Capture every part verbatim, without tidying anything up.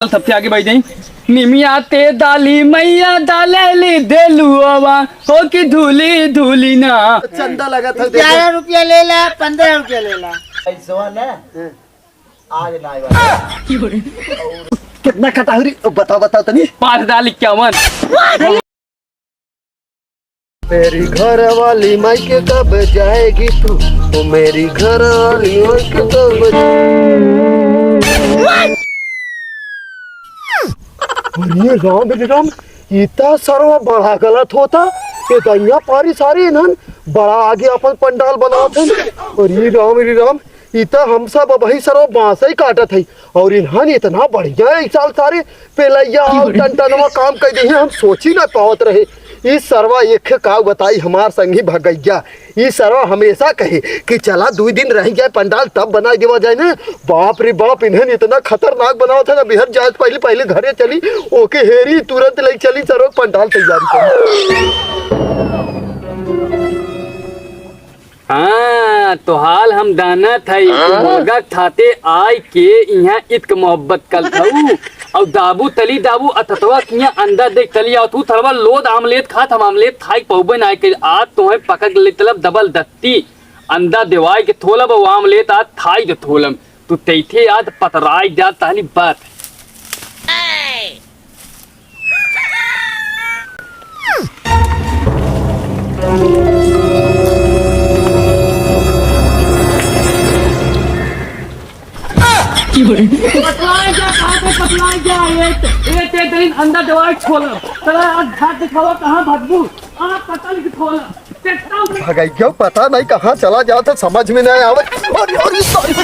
सबसे आगे बैठ जाई। निमिया ते दाली मैया दालेली देलुआवा, हो कि धूली धूली ना। चंदा लगा था, देखो। ग्यारह रुपया ले ला, पन्द्रह रुपया ले ला। पैसवा ना? हाँ। आज ना आए वाला। कितना कटा हो रही? बताओ, बताओ तनी। पाँच दाल इक्यावन। मेरी घर वाली मायके कब जाएगी तू? ओ मेरी घर वाली मायके कब? अरे राम रे राम, ई त सरवा बड़ा गलत होता। ये दैया पारी सारी इन्हन बड़ा आगे अपन पंडाल बनावत हन। अरे राम रे राम, ई त हम सब अबही सरवा बांसे ही काटत हई। और इन्हन इतना बढ़िया है, इस साल सारे पेलैया और टनटनवा काम कर दे हैं, हम सोच ही ना पावत रहे। ई सरवा एक का बताई, हमार संगी भगैया। ई सरवा हमेशा कहे कि चला दुई दिन रह जाए पंडाल, तब बनाई देवा जाए ना। बाप रे बाप, इन्हन इतना खतरनाक बनावत है ना, बिहर जाए से पहले, पहले घरे चली, ओके हेरी तुरंत ले चली सरवा पंडाल तैयारी करी। हाँ, तोहाल हम दाना था, हाँ? मुर्गा खाते आय के इहाँ इतक मोहब्बत कल थऊ। और दाबू तली दाबू अथतवा किया अंडा देख तली आओ तू थलवा लोद आमलेट खात हम आमलेट खाई पहुबे ना के आज तोहे पकड़ ले तलब डबल दत्ती अंडा देवाई के थोलब और आमलेट आज थाई दे थोलम। तू तैथे आज पतराई जा तहली बात। पतलाए जा, कहाँ पे पतलाए जा? ये, ये ते दिन अंदर दवाई छोला। चला आज भाग दिखावा, कहाँ भागबू? कहाँ पता नहीं छोला। भगैया पता नहीं कहाँ चला जात है, समझ में नहीं आवे। अरे, अरे, sorry।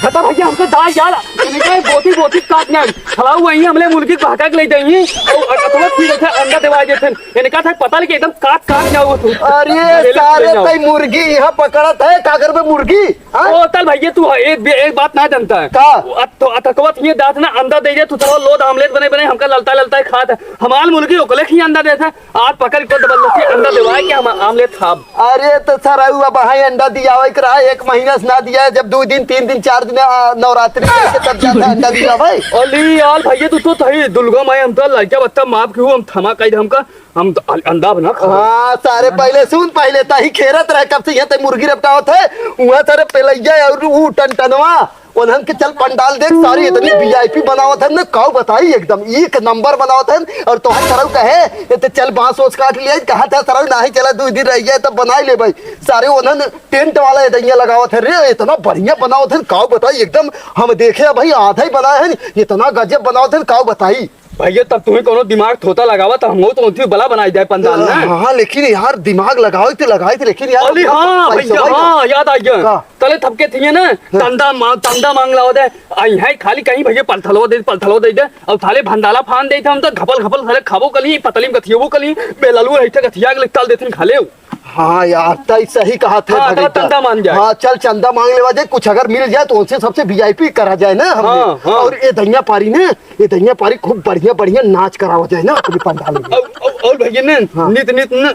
बता भैया, हमको दाई यार, इनका बोती बोती काट नहीं। खड़ा हुआ ही हमले मुर्गी भागा के ले जाइए और अथवा फिर इधर अंडा देवा देते हैं। इनका था पता नहीं कि एकदम काट काट जाओ तू। अरे, ले ले, सारे ले जाओ। तई मुर्गी यहाँ पकड़त है, कागर में मुर्गी, हाँ? ओ, तल भैया, तू एक, एक बात ना जानता है। का? अत-, तो अथकवत ये दांत ना अंडा दे दे, तू चलो लोद आमलेट बने बने, हमका ललता ललता ही खात है। हमार मुर्गी ओकले ही अंडा देता है। आज पकड़ के जबरदस्ती अंडा देवाए के हम आमलेट खाब। अरे तो सरऊ, अब हाय अंडा दियावे के रहा, एक महीना से ना दिया है, जब दो दिन, तीन दिन, चार दिन, आ, नवरात्रि करके तब जाता है अंडा दियावे। अली यार भैया, तू तो थई दुर्गा माई, हम तो लड़का बच्चा माफ किहू, हम थमा कह दे हमका, हम तो अल-, अंडा बना खा। हाँ, सारे पहले सुन, पहले ताही खेरत रहे, कब से यहाँ ते मुर्गी रपटावत है, वहाँ सारे पेलैया और ऊ टनटनवा। उन्हन के चल पंडाल देख, सारी इतनी वीआईपी बनावत हन न, काऊ बताई, एकदम एक नंबर बनावत हन। और तोहर सरऊ कहे, "ए, ते चल बांस ओस काट लिया।" कहा था सरऊ, "नाही चला, दो दिन रह गया, तब बनाई ले भाई।" सारे उन्हन टेंट वाला ये दैया लगावत है रे, इतना बढ़िया बनावत हन, काऊ बताई, एकदम हम देखे भाई, आधा ही बनाए हन, इतना गजब बनावत हन, काऊ बताई। भैया, तब तुम्हें कोनो दिमाग थोता लगावा, तो हम तो उनकी बला बनाई जाए पंडाल में। हाँ, लेकिन यार, दिमाग लगाओ तो लगाई थे, लेकिन यार, अली, हाँ, पैसा भैया, भाई ना। हाँ, याद आ गया। का? तले थपके थिए ना, हाँ। तंदा मा-, तंदा मांग लाओ दे। आई है खाली कहीं भैया पलथलो दे, पलथलो दे दे। और थाले भंडाला फान दे थे, हम तो घपल घपल थाले खाबो कली, पतली में गथियोबो कली, बेललू रही थे गथिया के तल देथिन खा ले। हाँ यार, तई सही कहा थे हाँ, भगत। तंदा मांग जाए। हाँ, चल चंदा मांग लेवा जाए, कुछ अगर मिल जाए तो उनसे सबसे वीआईपी करा जाए ना हमने। हाँ, हाँ। और ये धनिया पारी ने, ये धनिया पारी खूब बढ़िया बढ़िया नाच करावा जाए ना अपने पंडाल में। और, और, और भैया ने हाँ। नित नित न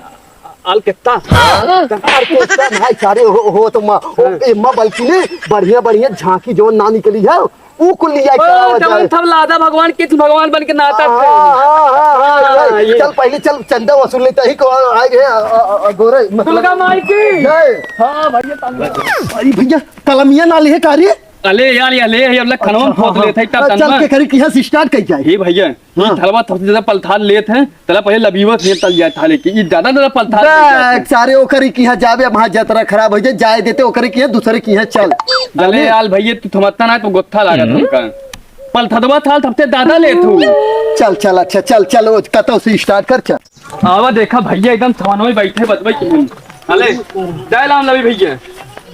आल कितना? हाँ। आल कितना भाई सारे हो, हो तो माँ, ओ, हाँ। ए माँ बल्कि ने बढ़िया बढ़िया झांकी जो ना निकली है, ऊ कुल लिया के ओ, आवा तमन जाए। सब लादा भगवान, कृष्ण भगवान बन के नाचत हाँ, थे। हाँ, हाँ, हाँ, हाँ, हाँ, ये। ये। चल, पहले चल, चंदा वसूल लेते ही को आए गए, अ, अ, अ, गोरे, मतलब दुर्गा माई की। जय। हाँ, भैया, तंग। अरे भैया, कलमिया ना लिहे का रे? अले यार, ये ले, ये वाला खनवा अच्छा, फोत हाँ, लेते ही हाँ। तब चल तंग। के करी कि यहाँ से start करी जाए। हे भैया, हाँ। ई थलवा सबसे ज्यादा पलथार लेत है, तला पहले लबीवा से तल जाए थाले की, ई ज्यादा ज्यादा पलथार लेत है। देख, सारे ओकरे की यहाँ जाबे, वहाँ जतरा खराब हो जाए, जाए देते ओकरे की यहाँ, दूसरे की यहाँ चल। अरे यार भैया, तू थमत्ता ना, तू गोत्था लागत हम्म। हमका। पलथदवा थाल सबसे ज्यादा लेत हूँ। चल, चल, अच्छा, चल, चल, वो कतौ से start कर, चल। आवा देखा भैया, एकदम थवानो में बैठे बजबै की। अले, जय राम लवी भैया।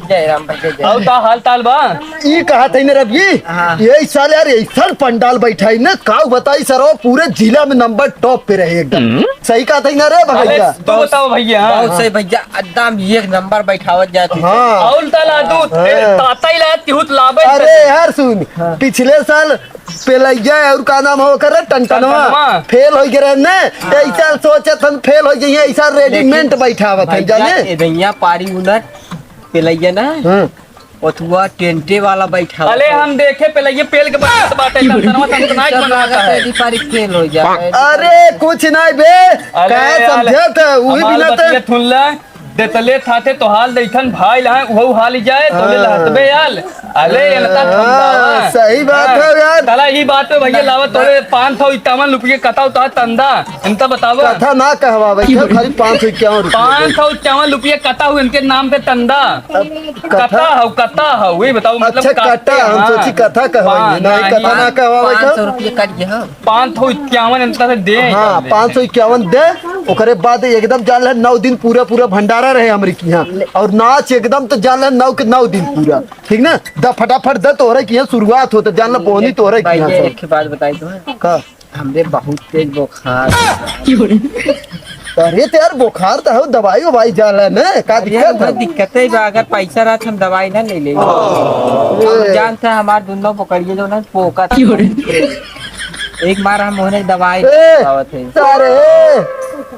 जय राम भैया, जय। और का हाल ताल बा? ई कहा थे ना रवि, हाँ। ये साल यार ऐसा पंडाल बैठाई ना, का बताई सर, वो पूरे जिला में नंबर टॉप पे रहे एकदम। हम्म। सही कहा थे ना रे अरे, भैया? तू बताओ भैया। बहुत सही भैया, एकदम एक नंबर बैठावत जात है। हाँ। और ताल आदू, हाँ। ताता ही लात की हुत लाबे अरे कर। यार सुन, हाँ। पिछले साल पेलैया और का नाम हो ओकर, टनटनवा। टनटनवा। फेल हो गए रहे ने। हाँ। ऐसा सोचत हम फेल हो जाइए, ऐसा रेडीमेड लेकिन बैठावत है, भैया, जाने? ए दैया पारी उनर पेलैया ना। हाँ। ओथुआ टेंटे वाला बैठा अले, हम देखे पहले ये पेल के बात बाटे, तनतनवा तनतनाई बनाता है। तेरी पारी फेल हो जाता है। अरे, कुछ नहीं बे, अले, काहे अले, समझे थे, वही हमार बिना बतिया तो थुन ले, देतले थाते तो हाल दैथन भाई लहां, उहउ हाल ही जाए, तोले हाँ। लहत बे याल। अले, ये नता हाँ, समझावा। सही बात हाँ। है यार। तला ई बात पे भैया लावा, तोले पाँच सौ इक्यावन रुपये कताऊ ता तंदा, इनका बतावा। कथा ना कहवा भाई, खाली पाँच सौ इक्यावन रुपये। पाँच सौ इक्यावन रुपये कताऊ इनके नाम पे तंदा। कथा? कता हौ, कता हौ, वही बताओ, मतलब अच्छा, काटते कटा, हम हैं। सोची कथा कहवाई हाँ, है। नहीं, नहीं, कथा ना कहवाई पाँच सौ का। रुपये कट गया। पाँच सौ इक्यावन इनका से दे हाँ, निकाल दे। पाँच सौ इक्यावन दे, ओकरे बाद एकदम जान ले, नौ दिन पूरा, पूरा भंडारा रहे हमरे की यहाँ। और नाच एकदम तो जान ले, नौ के नौ दिन पूरा, ठीक ना? द फटाफट दे, तोहरे की यहाँ शुरुआत होता, जान ले, बोहनी तोहरे की भाई, यहाँ ये से। एक बात बताई तो है। का? हमरे बहुत तेज बुखार। अरे तो यार, बुखार तो हो, दवाई ववाई जाला ना, का अरे दिक्कत यार, है? दिक्कत है बा, अगर पैसा रहत हम दवाई ना ले ले। हम ए। जानते हैं हमार दुनो पकड़िए जो ना पोका था। एक बार हम उन्हें दवाई ए, आवत है। सारे, ए,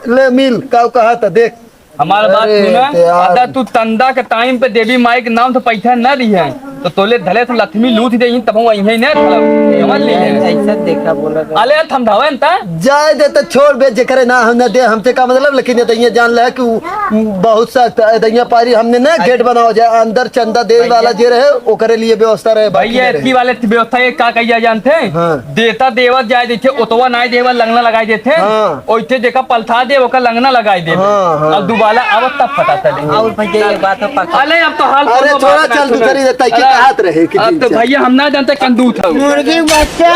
ले मिल, का कहा था, देख। हमार बात अरे सुना, यार। अदा तू तंदा के टाइम पे देवी माई के नाम से पैसा न दिहे, तो तोले धले से लक्ष्मी लूट देही, तब वहीं न धरब, समझ ली है? ऐसा देखा बोला था। अले, थम धावे न ता? जाए दे तो छोड़ बे, जेकरे ना हम न दे, हमसे का मतलब, लेकिन ये तो ये जान ले कि उ बहुत सख्त है, दैया पारी हमने ना गेट बनावा जाए, अंदर चंदा देवे वाला जे रहे, ओकरे लिए व्यवस्था रहे, बाकी भैया, ना रहे। इतनी वाले व्यवस्था ये का कहिया जानते हैं? हाँ। देता देवत जाए देखे, ओतवा नाय देवा लंगना लगाई देते हैं। हाँ। ओइते जेका पलथा दे, ओका लंगना लगाई दे। हाँ, हाँ। अब दुबाला आवत तब पता चले। और भैया, ये बात है पक्का। अले, अब तो हाल अरे, कोनो छोड़ा, बात ना चल, सुने। दूसरी देता है, क्या अरे, कहत रहे कि अब तो चल। भैया, हम ना जानते कंदूत है। मुर्गी बच्चा।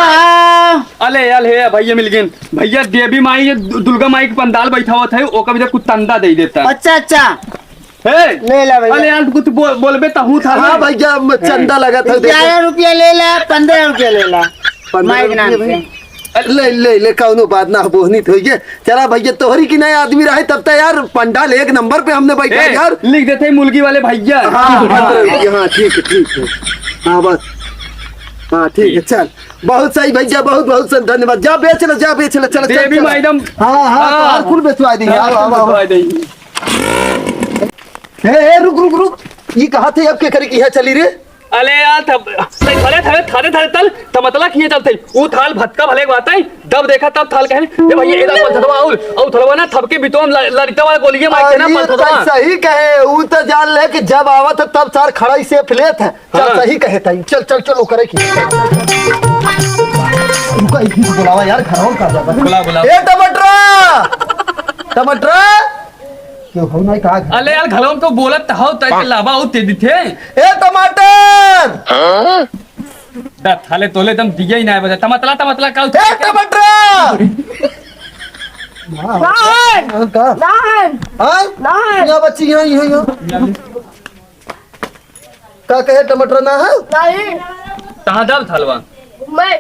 अले, अले, हे भैया मिल गए। भैया, देवी माई, ये दु-, दुर्गा माई के पंडाल बैठा हुआ था, ओका भी कुछ तंदा दे देता। अच्छा, अच्छा। हे, ले ला भैया। अरे यार, कुछ बोल, बोलबे त हूँ था हाँ ना। भैया, म-, चंदा लगा था, देखो। ग्यारह रुपया ले ला, पन्द्रह रुपया ले ला। पन्द्रह माइक नाम रुपया से। में? अरे ले, ले, ले, कौनो बात ना, बोहनी तो होइए। चला भैया, तोहरी की नया आदमी रहे तब तो यार, पंडाल एक नंबर पे हमने बैठा ए, यार। लिख देते हैं मुलगी वाले भैया। हाँ, पन्द्रह रुपया, हाँ, ठीक है, ठीक है। हाँ, बस। हाँ, ठीक है, चल। बहुत सही भैया, बहुत, बहुत सही, धन्यवाद। जा बेच लो, जा बेच लो, चलो, चल, देवी चल। मैडम। हाँ, हाँ, हाँ। तोहार कुल बेचवा देंगे। हाँ, आओ, आओ, आओ। बेचवा देंगे। ए, ए, रुक, रुक, रुक। ई कहा थे अब के करे की है चली रे? अले यार, थब-, थले, थले, थले, थले, तल, त मतलब कि ये चलते। ऊ थाल भटका भले बात है, दब देखा तब थाल कहे, "ए भैया, एदा पलथवा आउल, औ थलवा ना थबके बितोम ल-, लरिता वाला गोलिये मार के ना अरे, पलथवा।" सही कहे, ऊ त जान ले कि जब आवत है तब सार खड़ाई से लेत है। चल, हाँ। सही कहे ताई। चल, चल, चल, ओकरे की। रुका, एक मिनट बुलावा यार, घर और का जाता। बुला, बुला। ए, टमाटरा! टमाटरा! क्यों हो नहीं कहा घर? अले यार, घरों को बोलत त हो, तय के लावा हो, ते दिथे। ए, टमाटर! हाँ? दा, थाले तोले दम दिया ही ना है, बजा। तमतला, तमतला, का ए, टमाटरा! ना है। हाँ, का? ना है। हाँ? ना है। यहाँ बच्ची, यहाँ, यहाँ, यहाँ। का कहे टमाटर ना है? नहीं। कहाँ दब थालवा? मैं।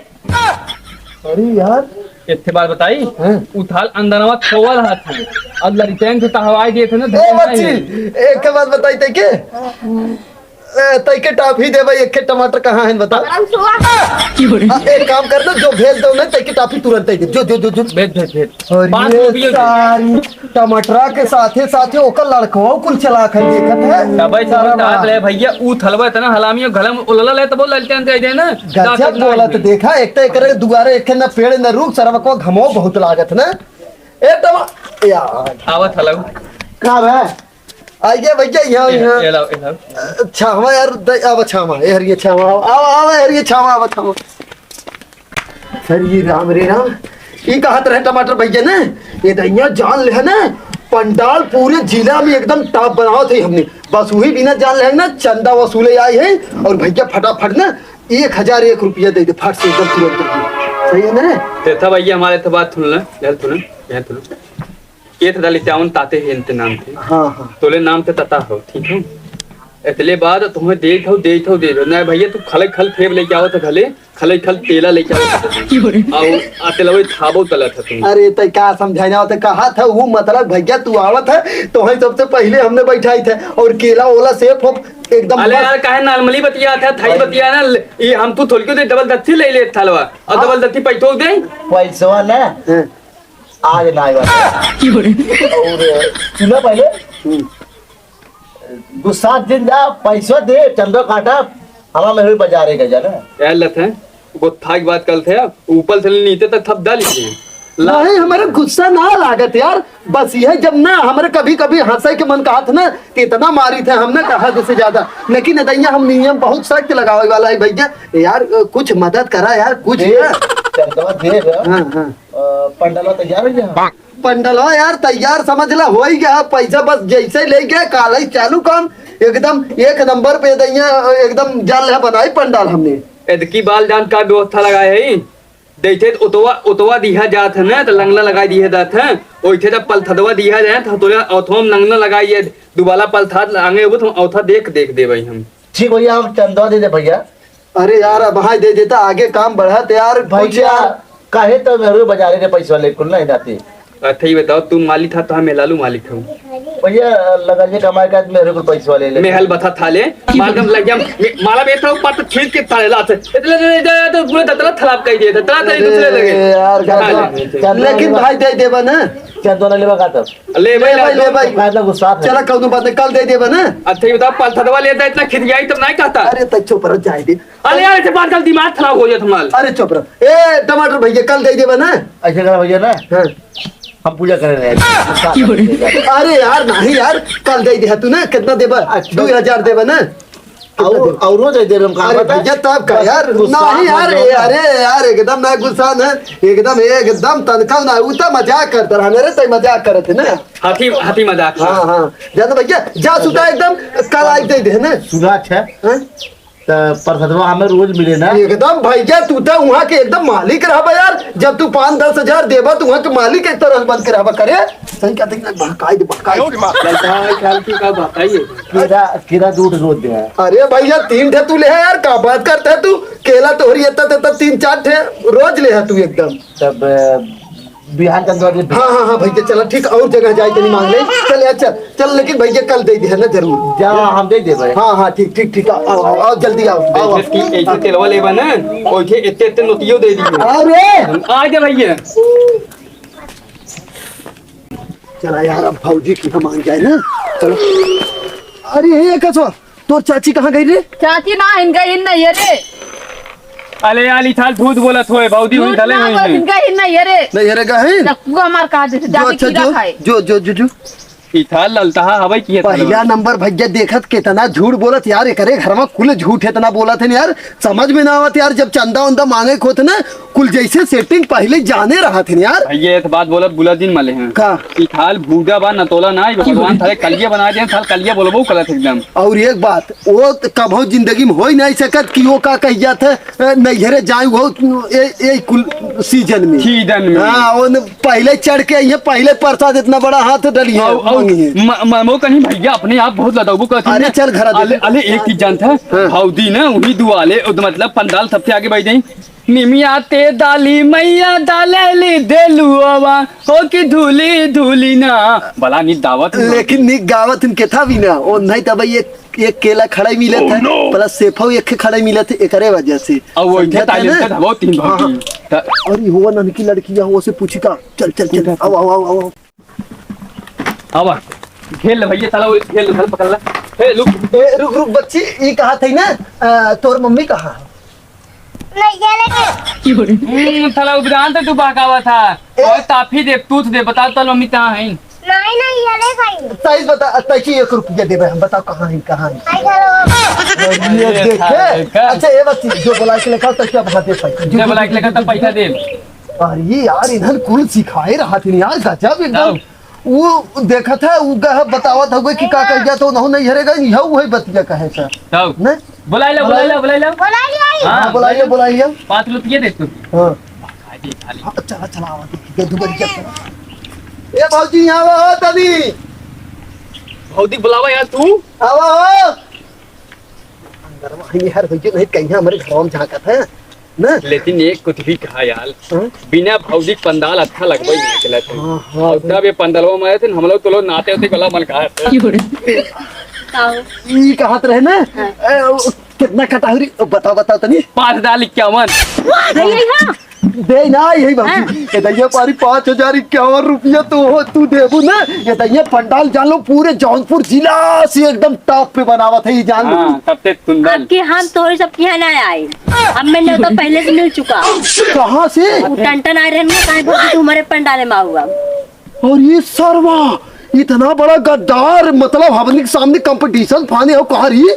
अरे यार। एक ठे बात बताई? हाँ। उ थाल अंदरवा खोवल हाथ है। अब लड़िकन से टहवाई दिए थे ना, ए धरना बच्ची, ही। एक ठे बात बताई तै के? ए, तै के टाफी दे भाई, एक ठे टमाटर कहाँ है बता? गरम सुआ। हाँ, एक काम कर दो, जो भेज दो ना, तै के टाफी तुरंत ही दे। जो, जो, जो, जो। भेज, भेज, भेज। अरे पाँच रुपये दे। सारी टमाटरा के साथे साथे ओकर लड़कवा कुल चला कर देखत है। तबे सारा चला बात। ले भैया, ऊ थलवा इतना हलामी और घलम उलला ले तब ललचन दे दे ना। गजब बोलत देखा, एक तो एकरे दुआरे एक ना पेड़ न रूख, सरवा को घमो बहुत लागत ना। ए टमा-, यार। आवत हलऊ। का बे? आइए भैया, यहाँ, ये, यहाँ। ये लाओ, ये लाओ। अच्छा, हमारे यार, द-, अब अच्छा, हमारे यार, ये अच्छा, हमारे, आओ, आओ, आओ, यार, ये अच्छा, हमारे, अब अच्छा, हमारे। हरे राम, हरे राम। ई कहत रहे टमाटर भैया ने, ये दैया जान ले है ना, पंडाल पूरे जिला में एकदम top बनावत है हमने। बस वही बिना जान ले है ना, चंदा वसूले आए हैं और भैया फटाफट ना एक हजार एक रुपया दे दे, फट से एकदम तुरंत दे दे। सही है ना रे? ते था भैया हमारे तो बात सुन ले, ध्यान सुन, ध्यान सुन। ये था डाली चावन ताते ही इनते नाम थे। हाँ, हाँ। तोले नाम थे तता हो, ठीक है? इतले बाद तुम्हें देत हो, देत हो, देत हो। नहीं भैया, तू खले खल फेब लेके आवत है खले। खले खल तेला लेके आवत है। क्यों रे? आओ, आ तेलवे थाबो तलत है तुम। अरे, तै का समझाइना होते, कहा था वो मतलब, भैया, तू आवत है, तो है सबसे पहले हमने बैठाई थे, और केला ओला सेब फोब एकदम अले मस्त। यार, काहे normally बतिया था, थाई बतिया ना, ये हम तू थोड़ी क्यों दे, डबल दत्ती ले ले थालवा, और हाँ। डबल दत्ती पैसो दे। पैसवा ना, हाँ। आज ना आएगा। क्यों रे? और सुना पहले, हम्म। गुस्सा जिन जा, पैसा दे, चंदो काटा, हमार मेहरी बजारे का जाना। यार लत है, वो थाक बात करत है, ऊपर से नीचे तक थप डाली है। ला- नहीं, हमारे गुस्सा ना लागत यार, बस यह जब ना हमारे कभी-कभी हंसे के मन कहत ना, तो इतना मारित है हमने कहा जैसे ज्यादा, लेकिन दइया हम नियम बहुत सख्त लगावे वाला है भैया। यार, कुछ मदद करा यार, कुछ दे, ना। चंदवा दे रहा। हाँ, हाँ। अ, पंडलवा तैयार हो गया? पंडलवा यार तैयार समझ ला, हो ही गया, पैसा बस जैसे ले गया, काल ही चालू काम, एकदम एक नंबर पे दइया, एकदम जाल है बनाई पंडाल हमने। एदकी बाल जान का व्यवस्था लगाए है, जैसे उतवा, उतवा दिहा जात है ना, तो लंगला लगाई दिहे जात है, वैसे जब पलथदवा दिहा जाए, तो तोरे औथवा में लंगला लगाई है, दुबाला पलथद लांगे, वो तो औथा देख, देख देबै हम। ठीक भैया, हम चंदवा दे दे भैया। अरे यार, अब भाई दे देता, आगे काम बढ़त यार, कुछ भैया, यार। काहे तो मेरे बजारे के पैसा ले कुल नहीं जाते। अच्छा, ये बताओ, तुम मालिक था तो हम लालू मालिक था। भैया, लगा जे कमाई का मेरे को पैसा ले ले। मैं हल बता था ले, मालदम लग गया, मे-, माला में था ऊपर तो छील के ताले लाते। इतने, इतने, इतने, इतने पूरे दतला खराब कर दिए थे, तला तली दूसरे लगे। अरे यार, हाँ, क्या ले। लेकिन भाई दे देबा ना। क्या दोनों लेबा का तब? ले भाई, ले भाई, ले भाई। काहे इतना गुस्सा है? चला, कौनो बात नहीं, कल दे देबा ना। अच्छा, ये बताओ, पलथदवा लेता इतना खिसियाई तब नहीं कहता। अरे, तै चुप रह, जाए दे। अरे यार, ऐसे बात कर, दिमाग खराब हो जाए तुम्हारा। अरे, चुप रह। ए, टमाटर भैया, कल दे देबा ना। ऐसे करा भैया ना। हाँ। हम पूजा करे रहे हैं। अरे यार, नहीं यार, कल दे दे तू ना, कितना देबा? अच्छा। दो हजार देबा ना। और, और रोज दे रहे हम, कहाँ अरे बता? भैया, तब का बस यार? गुस्सा नहीं यार, मत ए, लो। अरे यार, एकदम ना गुस्सा ना, एकदम, एकदम तनखा ना, उ तो मजाक करता रहा, मेरे तो मजाक करत है ना। हाथी, हाथी मजाक। हाँ, हाँ, जाना भैया, जा सुधा एकदम, कल आई दे दे ना। सुधा अच्छा। हाँ? तो परसदवा हमें रोज मिले ना। एकदम भैया, तू तो वहाँ के एकदम मालिक रहबा यार, जब तू पाँच दस हजार देबा तो वहाँ के मालिक एक तरह से बन के रहबा करे। सही कहते हैं, बहकाई दे, बहकाई दे। ललका ख्याल की का बताइए। केला, केला दू ठे रोज दे है। अरे भैया, तीन ठे तू ले है यार, का बात करता है तू? केला तोहरी इतना, इतना तीन चार ठे रोज ले है तू एकदम। तब, अ, बिहान का दो दिन। हाँ, हाँ, हाँ भैया, चला ठीक, और जगह जाए तनी मांग ले। चल यार, चल, चल, लेकिन भैया कल दे दे है ना जरूर। जा, हम दे देबे। हाँ, हाँ, ठीक, ठीक, ठीक, आओ, आओ, आओ, जल्दी आओ, आओ, आओ। ऐसे की, ऐसे तेलवा लेबा ना, ओइसे इतने, इतने नोटियो दे दियो। अरे! आ जा भैया। चला यार, अब भौजी की हम मान जाए ना। चलो। अरे, हे कसवा, तोर चाची कहाँ गई रे? चाची ना, इनका इन नहीं है रे। अले यार, ई थाल झूठ बोलत होए, भौजी हुई झूठ थाले ना हुई बोल, है। इनका इन नहीं है रे। नहीं है रे, का है? चक्कू हमार काट देते, जो जाके अच्छा, कीड़ा जो, खाए। जो, जो, जो, जो। ई थाल ललतहा हवई की है थाल पहिला में। नंबर भैया, देखत कितना झूठ बोलत यार, एकरे घर में कुल झूठ इतना बोलत है यार, समझ में ना आवत यार, जब चंदा उंदा मांगे के होत ना, कुल जैसे setting पहिले जाने रहत हन यार। भैया, एक बात बोलब, बुला दिन मले हैं। का? ई थाल भूजा बा, नतोला ना, ई भगवान थारे कलिया बना दे, थाल कलिया बोलबो गलत एकदम। और एक बात, वो त कभो जिंदगी में हो ही नहीं सकत कि वो का कह जात है, ए, नैहरे जाए वो, ए, ए, कुल season में। Season में। हाँ, वो न, पहिले चढ़ के ये पहिले प्रसाद इतना बड़ा हाथ डली है, और, और मंगी है। म-, ममो कहीं भैया अपने आप बहुत लदौबो करती अरे है। चल घर आ अले, देख। अले एक चीज जानता है, हाँ। भौजी ना उही दुआले, उद-, मतलब पंडाल सबसे आगे बैठ जाई। निमिया ते डाली मैया डालेली देलुआवा, हो की धूली धूली ना। बला नी दावत है। लेकिन नी गावत इनके था भी ना, ओ नहीं था भाई, एक, एक केला खड़ा ही मिलत है, plus सेफो एक खड़ा ही मिलत है, एकरे वजह से। अब वो समझत इनके है तालीम ना? का धबाव तीन हाँ, भौजी। हाँ। और ये हुआ ननकी लड़की यहाँ, वो से पूछी का, चल, चल, चल, ठीक है। आओ, आओ, आओ, आओ। आवा, घेर ले भैया, साला वो घेर ले, साला पकड़ ले। ए, रुक। ए, रुक, रुक, बच्ची, ई कहा थी ना, अ, तोर मम्मी कहाँ है? नहीं, ये लेके। हम्म, साला उबरान तो तू बहकावा था। ए। और ताफी दे, तूत दे, बता तो मम्मी कहाँ है? नहीं, नहीं, ये ले भाई। साइज बता, तैकी एक रुपया देबे हम, बताओ कहाँ है, कहाँ है? भाई, चलो। ये अरे, देखे। था, देखा। अच्छा, ये बच्ची, जो बुला के लेकर, तैकी अब हाथे पैसा। जो बुला के लेकर, तब पैसा दे। अरे यार, इन्हन कुल सिखाए रहा थी यार, गजब एकदम। तब। वो देखत है, वो गह बतावत हउए कि का कह जात हो, नहु नहीं हरेगा, यह वही बतिया कहे सर। तब। ने? बुलाई ला, बुलाई ला, बुलाई ला। बुलाई ला। हाँ, हाँ, बुलाई ला, बुलाई ला। पाँच रुपये दे तू। हाँ। खा दे, खा ले। हाँ, चला, चला, आवा, दे, दे, दे, दे, दे। ए भौजी, यहाँ आवा, हो तनी। भौजी बुलावा यार तू। आवा, हो। अंदर में यार, भैया नहीं, कहीं हमारे घर में झांकत है। ना? लेकिन एक कुछ भी कहा यार, हाँ? बिना भौजी के पंडाल अच्छा लगबे नहीं चलत है। हाँ, हाँ, और भाई। तब ये पंडलवा में आए थे, हम लोग तो लोग नाते होते गला मन कहा थे। का हो? ई कहत रहे ना? हाँ। ए, ओ, कितना कटा हो रही? ओ, बताओ, बताओ तनी। पाँच डाल इक्यावन। भैया, हाँ। दे ना, यही बात हाँ। है। ये दैया पारी पाँच हजार इक्यावन रुपया तो हो, तू देबू ना। ये दैया पंडाल जान लो, पूरे जौनपुर जिला से एकदम top पे बनावत है, ये जान लो। हाँ, सबसे सुंदर। आपके हम तोहरे सबके यहाँ ना आए, अब मैं न्योता पहले से मिल चुका। कहाँ से? वो टन टन आए रहन, कहाँ भौजी तू हमारे पंडाल में आऊगा। और ये सरवा, इतना बड़ा गद्दार, मतलब हमनी के सामने competition फाने हो, कहा रही?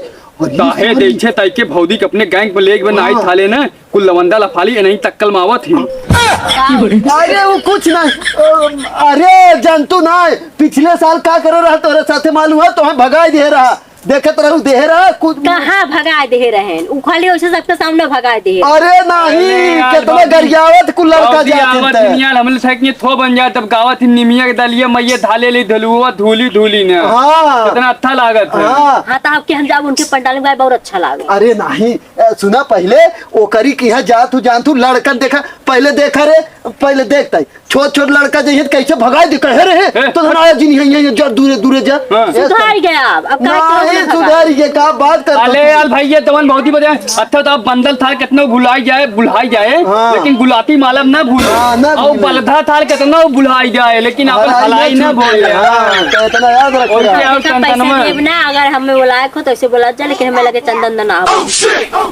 और ये काहे सरवा, देखे ताई के भौजी के अपने gang में लेके बनाई हाँ। थाले ना, कुल लवंडा लफाली ए नहीं तक्कल मावत ही। अरे वो कुछ नहीं। अ, अरे जंतु नहीं, पिछले साल का करे रहा तोरे साथे मालूम है? तोहे भगाई दे रहा, देखत रहू दे रहा कुछ। कहाँ भगाई दे रहे हैं? उ खाली वैसे सबके सामने भगाई दे। अरे नहीं, अरे यार, कितना बाबू, गरियावत कुल लड़का बाबू, जात आवत हैं। दुनिया हमले से कि थो बन जाए, तब गावत ही निमिया के दलिया मैये धाले ले धलुआ धूली धूली ने। हाँ। कितना अच्छा लागत है। हाँ। हाँ, तो आपके हम जाब उनके पंडाल में गाए, बहुत अच्छा लागे। अरे नहीं, ए, सुना पहले, ओकरी के यहाँ जा तू, जान तू, लड़कन देखा, पहले देखा रे, पहले देखता है, छोट छोट लड़का जइहे त कैसे भगाई दे, कहे रहे, ए, तो धनाया जी नहीं है, ये जा, दूरे दूरे जा। हाँ। ए, सुधार गया अब, अब का नहीं, सुधार गया, का बात करता अरे है? यार भाई, ये तवन बहुत ही बढ़िया। अच्छा, तो अब बंदल थाल कितना भुलाई जाए, भुलाई जाए, हाँ। लेकिन गुलाटी मालम ना भूले। हाँ, ना और भूले। बलधा थाल कितना भुलाई जाए, लेकिन अपन भलाई भलाई ना ना भूले। भूले। हाँ, तो इतना याद रखिए। और क्या, और देखा, पैसा टनटनवा। देब ना, अगर हमें बुलाए को तो ऐसे बोला जा, लेकिन हमें लगे चंदन दना हो।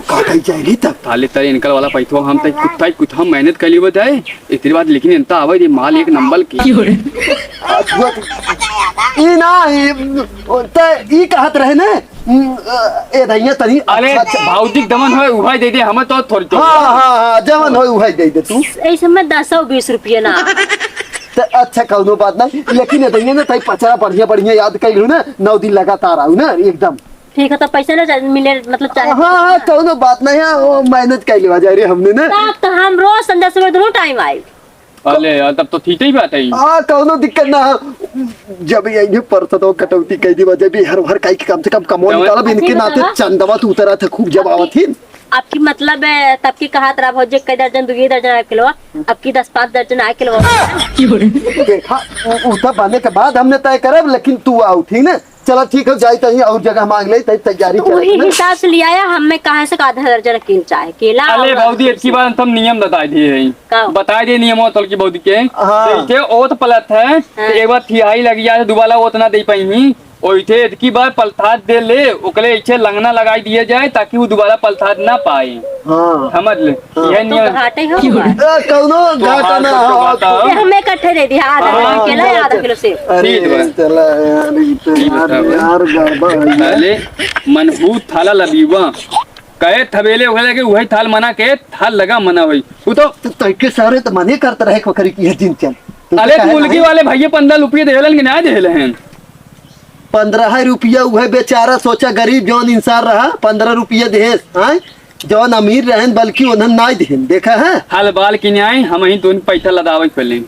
का कही जाएगी तब? थाले तरे इनकर वाला पैसवा हम तक कुत्ता ही कुत्ता हम मेहनत कर ली बताए। इतनी बात, लेकिन इनता आवे दे माल एक नंबर की। की हो रे? ई ना, ई, त ई कहत रहे ने, ए दैया तनी अरे, अच्छा, अच्छा। भौजी के दमन होए, उहाई दे दे, हमें तो थोड़ी तो। हाँ, हाँ, हाँ, जवन होए, उहाई दे दे तू। ऐसे में दस और बीस रुपये ना। त अच्छा, कौनो बात नहीं, लेकिन ए दैया ने तई पचरा बढ़िया, बढ़िया याद कइलू ना, नौ दिन लगातार आऊ ना, एकदम। ठीक है, तो पैसा ना जा-, मिले, मतलब, चाहे हाँ, हाँ, कौनो बात नहीं है, वो manage कर लेवा जाए रे हमने ना। तब तो हम रोज संध्या सुबह दोनों time आए। अले यार, तब तो ठीक ही बात है। हाँ, कौनो दिक्कत ना है। जब ये, ये परसत हो कटौती कह दी वजह भी हर, हर काई के कम से कम कमो जवन निकालब, इनके अच्छा, नाते बतावा। चंदवा तो उतरा था खूब जब आपकी, आवत ही। आपकी मतलब है, तब की कहा तरह भौजी कई दर्जन, दो ये दर्जन आए किलो, अब की दस पाँच दर्जन आए किलो। देखा, उ-, उतना बने के बाद हमने तय करब, लेकिन तू आऊ, ठीक ना? चला ठीक है, जाई तहीं और जगह मांग ले, तहीं तैयारी तो चला वही ना। हिसाब से लिया है, हमें कहाँ से का आधा दर्जन अकेल चाहे, केला अरे और भौजी, इतनी बार हम नियम बताई दिए हैं। का? बताई दे नियम होतल की भौजी के। हाँ। जैसे ओत पलत है, हाँ। तो एक बार थिहाई लग जाए, दुबारा ओत ना दे पाई ही। ओइसे इतकी बार पलथात दे ले, ओकले ऐसे लंगना लगाई दिए जाए, ताकि वो दुबारा पलथात ना पाए। हाँ। समझ ले। हाँ। यह तो नियम। घाटे हो हुआ। ए, कौनो घाटा ना हो। तो घाटा हो। ये हमें इकट्ठे दे दिया, आधा हाँ, किलो केला, हाँ, आधा किलो सेब। अरे, ठीक बा। चला यार, ई तो ठीक यार, बताओ। यार, गड़बड़ है। पहले मनहूस थाला लबीवा। कहे थबेले ओकरे लगे उहइ थाल मना के थाल लगा मना होई। उ तो तो तइके सारे तो मने करत रहे खोखरी की है जिन चल। तू तो अरे, कहे मुलगी नहीं। वाले भइया पन्द्रह रुपये देहलन कि ना देहले हैं? पन्द्रह रुपया उहइ बेचारा, सोचा गरीब जौन इंसान रहा, पन्द्रह रुपया देहेस, हाँ? जौन अमीर रहन बल्कि उन्हन नाई देहन, देखा है? हल बाल की न्याय, हमहीं दोन पैसा लदावइ पहले।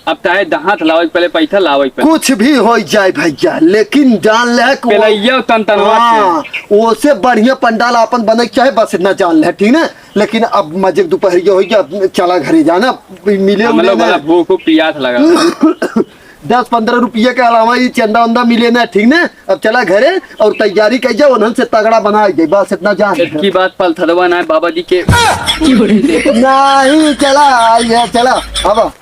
अब चाहे जहाँ से लावे के पहले पैसा लावे के पहले। कुछ भी होइ जाए भइया, लेकिन जान ले कि वो पेलैया तन तनवा के। हाँ, ओसे बढ़िया पंडाल आपन बने के चाहे, बस इतना जान ले, ठीक ना? लेकिन अब मजे के दुपहरिया होइ गया, अब चला घरे जाना, मिले हम उले लोग ना। बड़ा भूख प्यास लगा। दस पन्द्रह रुपया के अलावा ये चंदा वंदा मिले ना, ठीक ना? अब चला घरे और तैयारी कर जा, उन्हन से तगड़ा बना दे, बस इतना जान ले। इतकी बात पलथदवा ना है बाबा जी के। नहीं, चला, आई है, चला, अब।